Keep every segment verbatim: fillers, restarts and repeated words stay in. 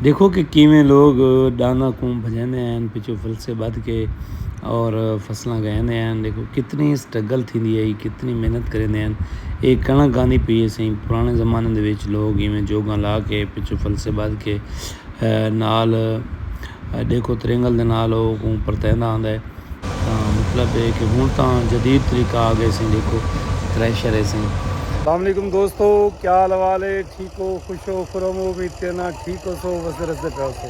ݙیکھو کہ کیویں لوگ ݙانداں کوں بھڄیندے ہن، پچھوں فلسے ٻدھ کے اور فصلاں ڳہیندے ہن۔ ݙیکھو کتنی سٹرگل تھیندی ہے، کتنی محنت کریندے ہن۔ اے کݨک ڳاندی پئی ہے سئیں۔ پراݨے زمانے دے وچ لوگ ایویں جوگاں لا کے پچھوں فلسے ٻدھ کے، اے، نال، اے، ݙیکھو ترینگل دے نال او کوں پرتیندا آندا ہے۔ تاں مطلب ہے کہ ہݨ تاں جدید طریقہ آ ڳئے سئیں، ݙیکھو تھریشر ہے سئیں۔ السلام علیکم دوستو، کیا حال احوال ہے؟ ٹھیک ہو، خوش ہو، خرم ہو؟ امید کرنا ٹھیک ہو سو، وسدے رسدے پئے ہو سو۔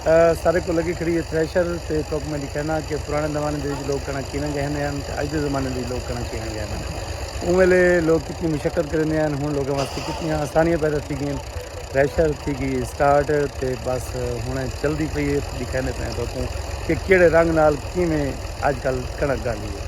اے، سارے کوں لڳی کھڑی ہے تھریشر، تے تہاکوں میں ݙکھینا کہ پراݨے زمانے دے وچ لوگ کݨک کیویں ڳہیندے ہن تے اڄ دے زمانے دے وچ لوگ کݨک کیویں ڳہیندے ہن۔ اوں ویلے لوگ کتنی مشقت کریندے ہن، ہݨ لوگاں واسطے کتنیاں آسانیاں پیدا تھی ڳئین۔ تھریشر تھی ڳئی سٹارٹ، تے بس ہݨ چلدی پئی ہے، ݙکھیندے پئے ہیں تہاکوں کہ کیڑھے رنگ نال کیویں اڄ کل کݨک ڳاندی ہے۔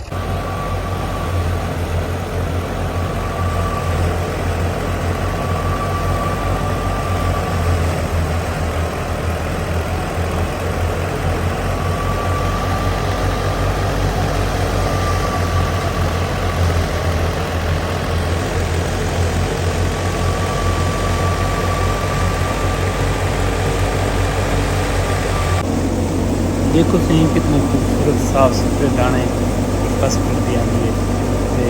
ݙیکھو سئیں، کتنے خوبصورت صاف ستھرے داݨے کس پھردی آندی ہے تے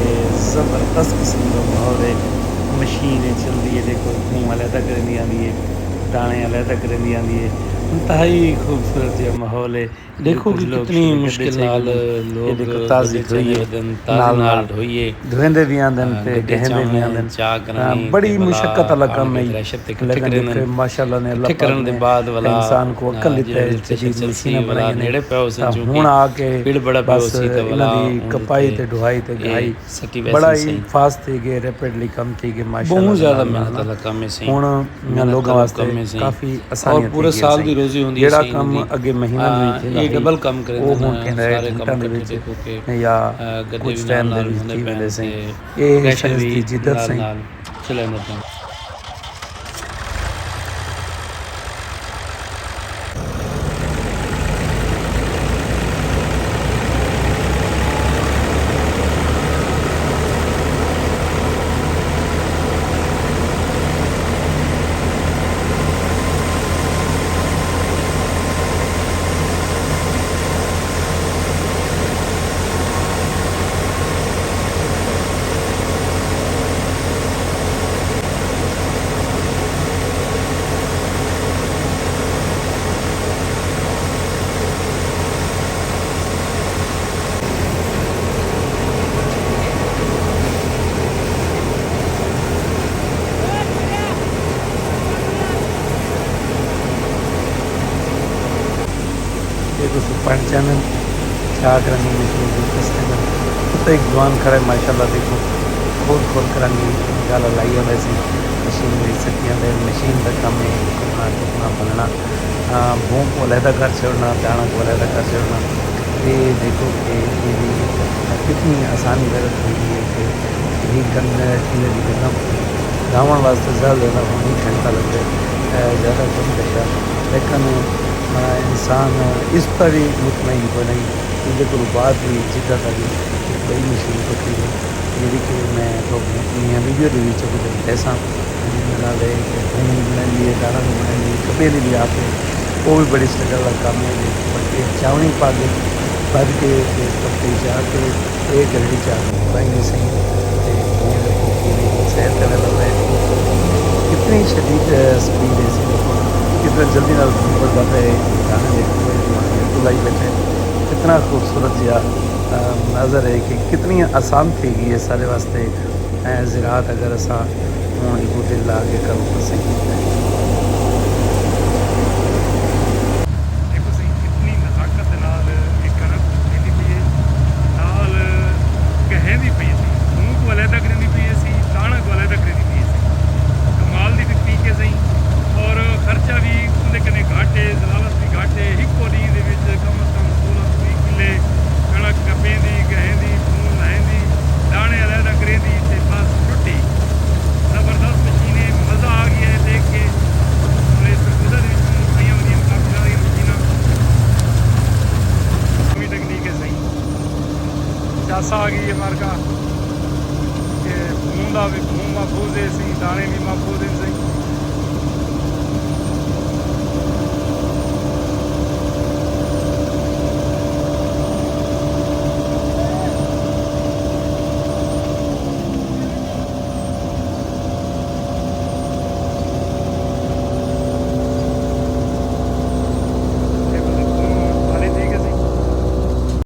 زبردست قسم دا ماحول ہے۔ مشین ہے چلدی ہے، ݙیکھو بھوم علیحدہ کریندی آندی ہے، داݨے علیحدہ کریندی آندی ہے۔ انتہائی خوبصورت جیہا ماحول ہے۔ ݙیکھو کہ کتنی مشکل نال لوگ ݙیکھو تازی دھوئی ہے، نال نال ڈھوئی ہے، دھویندے وی آندن تے ڳہیندے وی آندن۔ بڑی مشقت والا کم ہے، لیکن ݙیکھو ماشاءاللہ نے اللہ پاک نے انسان کوں عقل ݙتا ہے، جدید مشیناں بݨائیاں نے، تاں ہݨ آ کے بس انہاں دی کپائی تے ڈھوائی تے گھائی بڑا ہی فاسٹ تھی ڳئے، ریپڈلی کم تھی ڳئے ماشاءاللہ۔ بہت زیادہ محنت والا کم ہے سئیں۔ ہݨ لوگاں واسطے کافی آسانیاں تھی ڳئین سئیں۔ جیڑھا کم اڳے مہیناں دے وچ تھیندا ہئی، او ہݨ تھیندا ہے گھنٹاں دے وچ یا کجھ ٹائم دے وچ تھی ویندے سئیں۔ اے ہے سائنس دی جدت سئیں۔ اے تساں پڑھ چاہندے، چا کرنی مشین دی تسلیم۔ اتھے ہک جوان کھڑا ہے، ماشاءاللہ، ݙیکھو، کھول کھول کرنی گل لائی ہوندا سی۔ مشین وچ سٹیاں دے، مشین دا کم ہے، ٹکنا، ٹکنا، بھننا، آ، بھوں کوں علیحدہ کر چھوڑنا، داݨاں کوں علیحدہ کر چھوڑنا۔ اے ݙیکھو کہ ایندی کتنی آسانی پیدا تھی ڳئی ہے کہ ہک گن-، کلے دی گنم لاوݨ واسطے زیادہ زیادہ ہݨ ہک گھنٹہ لڳدے، اے زیادہ کجھ کشا، لیکن، آ، انسان اس طرح وی مطمئن کوئی نہیں۔ ایندے کولوں بعد وی جدت آلی ہک ٻئی مشین پکڑی ہے، جیڑھی کہ میں تہاکوں نویں ویڈیو دے وچ کجھ ݙیساں۔ جیندے نال اے کہ بھوں وی بݨیندی ہے، داݨاں وی بݨیندی ہے، کپے دی وی آپ ہے، او وی بڑی سٹرگل والا کم ہے۔ بلکہ چاوݨی پا کے ٻدھ کے تے کپڑی چا کے اے گرڑی چا کے پائی ویسے۔ تے ہݨ ݙیکھو کیویں سیر کرݨ لڳا ہے۔ کتنی شدید، اے، سپیڈ ہے، ݙیکھو کتنا جلدی نال بھوں بݨدا پئے۔ داݨے ݙیکھو، اے جوان بالکل لائی ٻیٹھے۔ کتنا خوبصورت جیہا، اے، مناظر ہے کہ کتنی آسان تھی ڳئی ہے سارے واسطے۔ اے زراعت اگر اساں ہݨ ایکوں دل لا کے کروں تاں سہی۔ ݙیکھو سہی، کتنی نزاکت دے نال اے کݨک ݙیندی پئی ہے، نال ڳہیندی پئی ہے سہی، بھوں کوں علیحدہ کریندی پئی ہے سہی، داݨاں کوں علیحدہ کریندی پئی ہے سہی۔ کمال دی تکنیک ہے سہی، اور خرچہ وی اوندے کنے گھٹ ہے، ذلالت وی گھٹ ہے۔ ہکو ݙینہہ دے وچ کم از کم سولہ سو ویہہ کلے کݨک کپیندی، ڳہیندی، بھوں لہیندی، داݨے علیحدہ کریندی تے بس چھٹی۔ زبردست مشین ہے، مزہ آ ڳیا ہے ݙیکھ کے۔ اور اے سرگودھا دے وچ پئیاں ہوندیاں کافی ساریاں مشیناں۔ نویں تکنیک ہے سہی۔ چس آ ڳئی ہے مارکا کہ بھوں دا وی، بھوں محفوظ ہے سہی، داݨے وی محفوظ ہے سہی۔